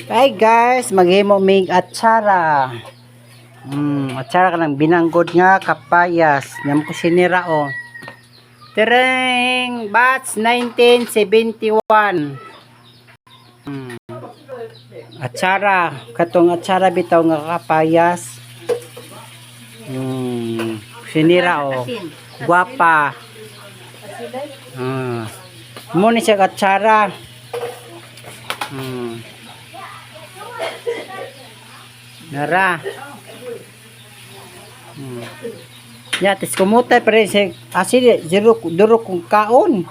Hi guys, maghimo mig atsara. Atsara ka ng binanggod nga kapayas. Nyam ko sinira oh. Tereng batch 1971. Atsara, katong atsara bitaw nga kapayas. Sinira oh. Guwapa. Mo ni siya atsara. Nara. Ya, tis kumutay pa rin siya. Asi, zero, duro kong kaon.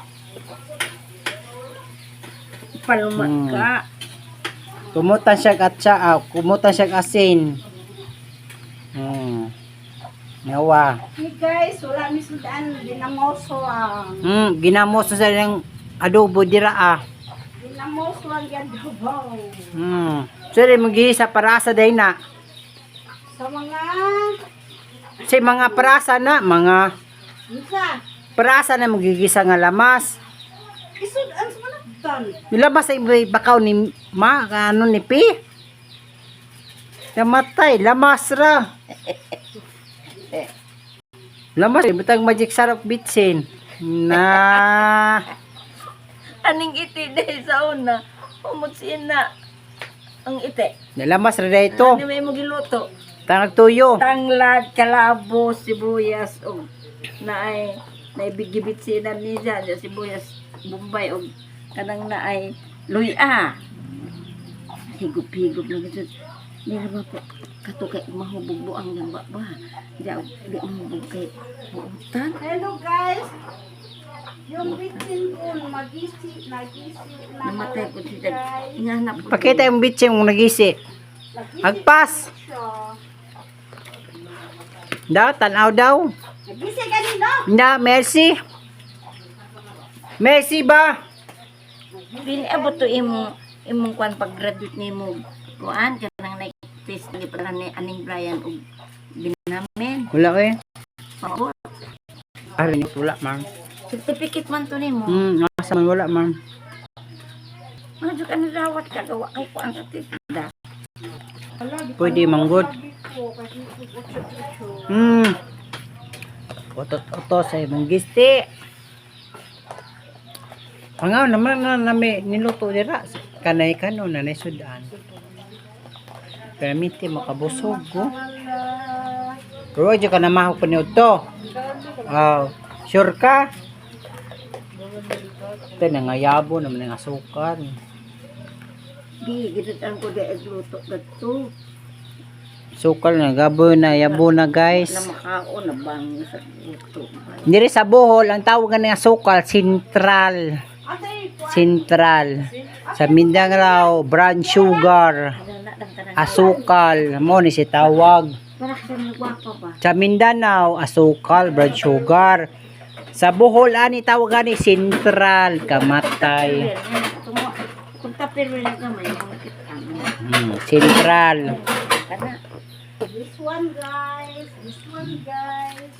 Palumat ka. Kumutan siya atsa, kumutan siya asin. Nawa. Hey guys, wala mi sudan ginamoso ang Ginamos na sa ng adobo dira ah. ginamoso ang adobo. So, magigisa parasa day na. Sa mga Sa mga parasa na, mga unsa? parasa na magigisa nga lamas. Isudan sa managdan. Nilabas sa ibay bakaw ni ma, ano ni Pi? Namatay, lamas ra. Lamas, butang magic sarap bitsin. Na, Aning iti dahil sa una, umutsin na ang iti. nalamas ra na ito. Ano may mo giluto? Tangag tuyo. Tanglad, kalabo, sibuyas, og naay naibigibit sila niya sa sibuyas, bombay, og kanang naay luya. Higup-higup na gito. Nira ba po, kato kay mahubog buang ng ba ba. Di, di mahubog kay buutan. Hello guys! Yung bitsin ko, magisi, nagisi, na Namatay po siya. guys. Inganap po. Pakita yung bitsin kung nagisi. Nagisi Agpas. siya. Daw, tanaw daw. Nagisi kanino? Na, Mercy. Mercy ba? Bini abot to imo imong kuan pag-graduate nimo kuan kanang na-test ni pala ni aning Brian og binamen. Wala eh. Oo. Arin, wala man. Certificate man to nimo. Asa man wala man. Mga jud ano dawat ka gawa kay kuan sa tista. Pwede manggod. Otot-otot sa imong gisti. Pangaw naman na nami niluto dira kanay kano na sudan. Permiti makabusog ko. Pero wag ka na mahok pa niyo. Ah, sure ka? Ito nangayabo naman ang asukal. Di gidutan ko di luto gadto. Sukal na gabo na yabo na guys. Na makaon na bang sa luto. Diri sa Bohol, ang tawag nga sukal, sentral. Sentral. Sa Mindanao, brown sugar, asukal, mo ni si tawag. Para sa gwapa ba? Sa Mindanao, asukal, brown sugar. Sa Bohol, ani tawag ani sentral, kamatay. Kung tapir na gamay mo kita. Sentral. Kana This one guys, this one guys.